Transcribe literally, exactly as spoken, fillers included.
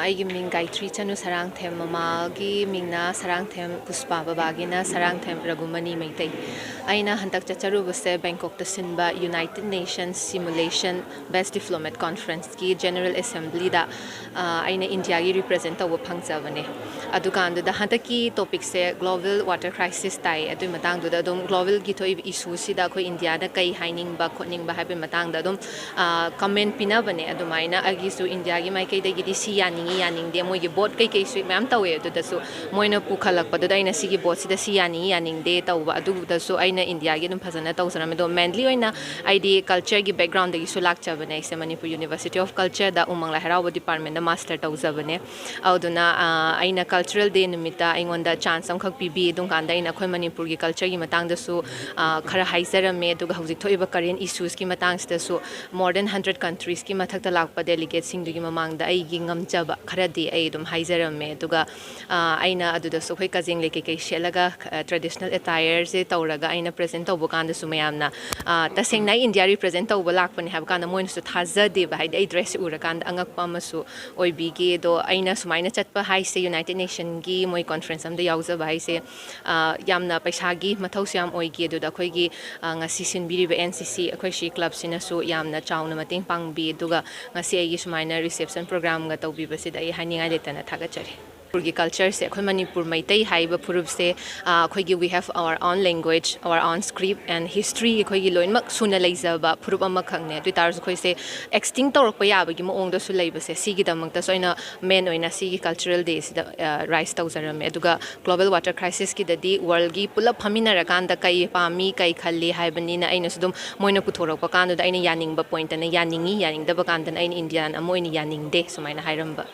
ꯑꯩꯒꯤ ꯃꯤꯡ ꯒꯥꯌꯇ꯭ꯔꯤ ꯆꯅꯨ ꯁꯔꯥꯡꯊꯦꯝ, ꯃꯃꯥꯒꯤ ꯃꯤꯡꯅ ꯁꯔꯥꯡꯊꯦꯝ ꯄꯨꯁꯄꯥ, ꯕꯕꯥꯒꯤꯅ ꯁꯔꯥꯡꯊꯦꯝ ꯔꯘꯨꯃꯅꯤ ꯃꯩꯇꯩ꯫ ꯑꯩꯅ ꯍꯟꯗꯛ ꯆꯠꯆꯔꯨꯕꯁꯦ ꯕꯦꯡꯀꯣꯛꯇ ꯁꯤꯟꯕ United Nations Simulation Best Diplomat Conferenceꯀꯤ General Assemblyꯗ, ꯑ, ꯑꯩꯅ ꯏꯟꯗꯤꯌꯥꯒꯤ represent ꯇꯧꯕ ꯐꯪꯖꯕꯅꯦ꯫ ꯑꯗꯨꯀꯥꯟꯗꯨꯗ ꯍꯟꯗꯛꯀꯤ topicꯁꯦ Global Water Crisis ꯇꯥꯏ꯫ ꯑꯗꯨꯒꯤ ꯃꯇꯥꯡꯗꯨꯗ ꯑꯗꯨꯝ globalꯒꯤ ꯊꯣꯛꯏꯕ issueꯁꯤꯗ ꯑꯩꯈꯣꯏ ꯏꯟꯗꯤꯌꯥꯅ ꯀꯩ ꯍꯥꯏꯅꯤꯡꯕ ꯈꯣꯠꯅꯤꯡꯕ ꯍꯥꯏꯕꯒꯤ ꯃꯇꯥꯡꯗ ꯑꯗꯨꯝ, ꯑ, comment ꯄꯤꯅꯕꯅꯦ꯫ ꯑꯗꯨꯃꯥꯏꯅ ꯑꯩꯒꯤꯁꯨ ꯏꯟꯗꯤꯌꯥꯒꯤ ꯃꯥꯏꯀꯩꯗꯒꯤꯗꯤ ꯁꯤ ꯌꯥꯅꯤꯡꯉꯤ ꯌꯥꯅꯤꯡꯗꯦ, ꯃꯣꯏꯒꯤ vote ꯀꯩꯀꯩꯁꯨ ꯃꯌꯥꯝ ꯇꯧꯋꯦ꯫ ꯑꯗꯨꯗꯁꯨ ꯃꯣꯏꯅ ꯄꯨꯈꯠꯂꯛꯄꯗꯨꯗ ꯑꯩꯅ ꯁꯤꯒꯤ voteꯁꯤꯗ ꯁꯤ ꯌꯥꯅꯤꯡꯉꯤ ꯌꯥꯅꯤꯡꯗꯦ ꯇꯧꯕ, ꯑꯗꯨꯗꯁꯨ ꯑꯩꯅ ꯏꯟꯗꯤꯌꯥꯒꯤ ꯑꯗꯨꯝ ꯐꯖꯅ ꯇꯧꯖꯔꯝꯃꯦ꯫ ꯑꯗꯣ mainly ꯑꯣꯏꯅ ꯑꯩꯗꯤ cultureꯒꯤ backgroundꯗꯒꯤꯁꯨ ꯂꯥꯛꯆꯕꯅꯦ꯫ ꯑꯩꯁꯦ ꯃꯅꯤꯄꯨꯔ University of Cultureꯗ ꯎꯃꯪ ꯂꯥꯏ ꯍꯔꯥꯎꯕ departmentꯇ master ꯇꯧꯖꯕꯅꯦ꯫ ꯑꯗꯨꯗꯨꯅ, ꯑ, ꯑꯩꯅ Cultural Day ꯅꯨꯃꯤꯠꯇ ꯑꯩꯉꯣꯟꯗ chance ꯑꯃꯈꯛ ꯄꯤꯕꯤ꯫ ꯑꯗꯨꯝ ꯀꯥꯟꯗ ꯑꯩꯅ ꯑꯩꯈꯣꯏ ꯃꯅꯤꯄꯨꯔꯒꯤ cultureꯒꯤ ꯃꯇꯥꯡꯗꯁꯨ, ꯑ, ꯈꯔ ꯍꯥꯏꯖꯔꯝꯃꯦ꯫ ꯑꯗꯨꯒ ꯍꯧꯖꯤꯛ ꯊꯣꯛꯏꯕ current issuesꯀꯤ ꯃꯇꯥꯡꯁꯤꯗꯁꯨ more than hundred countriesꯀꯤ ꯃꯊꯛꯇ ꯂꯥꯛꯄ delegateꯁꯤꯡꯗꯨꯒꯤ ꯃꯃꯥꯡꯗ ꯑꯩꯒꯤ ꯉꯝꯖꯕ ꯈꯔꯗꯤ ꯑꯩ ꯑꯗꯨꯝ ꯍꯥꯏꯖꯔꯝꯃꯦ꯫ ꯑꯗꯨꯒ, ꯑ, ꯑꯩꯅ ꯑꯗꯨꯗꯁꯨ ꯑꯩꯈꯣꯏ ꯀꯖꯦꯡꯂꯩ ꯀꯩꯀꯩ ꯁꯦꯠꯂꯒ, ꯑ, traditional attireꯁꯦ ꯇꯧꯔꯒ ꯑꯩꯅ present ꯇꯧꯕ ꯀꯥꯟꯗꯁꯨ ꯃꯌꯥꯝꯅ, ꯑ, ꯇꯁꯦꯡꯅ ꯑꯩ ꯏꯟꯗꯤꯌꯥ represent ꯇꯧꯕ ꯂꯥꯛꯄꯅꯦ ꯍꯥꯏꯕ ꯀꯥꯟꯗ ꯃꯣꯏꯅꯁꯨ ꯊꯥꯖꯗꯦꯕ꯫ ꯍꯥꯏꯗꯤ ꯑꯩ dressꯁꯦ ꯎꯔꯀꯥꯟꯗ ꯑꯉꯛꯄ ꯑꯃꯁꯨ ꯑꯣꯏꯕꯤꯒꯤ꯫ ꯑꯗꯣ ꯑꯩꯅ ꯁꯨꯃꯥꯏꯅ ꯆꯠꯄ ꯍꯥꯏꯁꯦ, United Nationꯒꯤ ꯃꯣꯏ conference ꯑꯝꯗ ꯌꯥꯎꯖꯕ ꯍꯥꯏꯁꯦ, ꯑ, ꯌꯥꯝꯅ ꯄꯩꯁꯥꯒꯤ ꯃꯊꯧꯁꯨ ꯌꯥꯝ ꯑꯣꯏꯈꯤ꯫ ꯑꯗꯨꯗ ꯑꯩꯈꯣꯏꯒꯤ, ꯑ, ꯉꯁꯤ ꯁꯤꯟꯕꯤꯔꯤꯕ NCC ꯑꯩꯈꯣꯏ ꯁꯤ clubꯁꯤꯅꯁꯨ ꯌꯥꯝꯅ ꯆꯥꯎꯅ ꯃꯇꯦꯡ ꯄꯥꯡꯕꯤ꯫ ꯑꯗꯨꯒ ꯉꯁꯤ ꯑꯩꯒꯤ ꯁꯨꯃꯥꯏꯅ reception programꯒ ꯇꯧꯕꯤꯕꯁꯤꯗ ꯑꯩ ꯍꯥꯏꯅꯤꯡꯉꯥꯏ ꯂꯩꯇꯅ ꯊꯥꯒꯠꯆꯔꯤ꯫ ꯃꯅꯤꯄꯨꯔꯒꯤ cultureꯁꯦ, ꯑꯩꯈꯣꯏ ꯃꯅꯤꯄꯨꯔ ꯃꯩꯇꯩ ꯍꯥꯏꯔꯤꯕ ꯐꯨꯔꯨꯞꯁꯦ, ꯑ, ꯑꯩꯈꯣꯏꯒꯤ we have our own language, our own script and history, ꯑꯩꯈꯣꯏꯒꯤ ꯂꯣꯏꯅꯃꯛ ꯁꯨꯅ ꯂꯩꯖꯕ ꯐꯨꯔꯨꯞ ꯑꯃꯈꯛꯅꯦ꯫ ꯑꯗꯨ ꯑꯣꯏ ꯇꯥꯔꯁꯨ ꯑꯩꯈꯣꯏꯁꯦ extinct ꯇꯧꯔꯛꯄ ꯌꯥꯕꯒꯤ ꯃꯑꯣꯡꯗꯁꯨ ꯂꯩꯕꯁꯦ, ꯁꯤꯒꯤꯗꯃꯛꯇꯁꯨ ꯑꯩꯅ main ꯑꯣꯏꯅ ꯁꯤꯒꯤ Cultural Dayꯁꯤꯗ, ꯑ, raise ꯇꯧꯖꯔꯝꯃꯦ꯫ ꯑꯗꯨꯒ Global Water Crisisꯀꯤꯗꯗꯤ worldꯒꯤ ꯄꯨꯂꯞ ꯐꯝꯃꯤꯟꯅꯔꯀꯥꯟꯗ ꯀꯩ ꯄꯥꯝꯃꯤ, ꯀꯩ ꯈꯜꯂꯤ ꯍꯥꯏꯕꯅꯤꯅ ꯑꯩꯅꯁꯨ ꯑꯗꯨꯝ ꯃꯣꯏꯅ ꯄꯨꯊꯣꯔꯛꯄ ꯀꯥꯟꯗꯨꯗ ꯑꯩꯅ ꯌꯥꯅꯤꯡꯕ pointꯇꯅ ꯌꯥꯅꯤꯡꯉꯤ, ꯌꯥꯅꯤꯡꯗꯕ ꯀꯥꯟꯗꯅ ꯑꯩꯅ Indian ꯑꯃ ꯑꯣꯏꯅ ꯌꯥꯅꯤꯡꯗꯦ ꯁꯨꯃꯥꯏꯅ ꯍꯥꯏꯔꯝꯕ꯫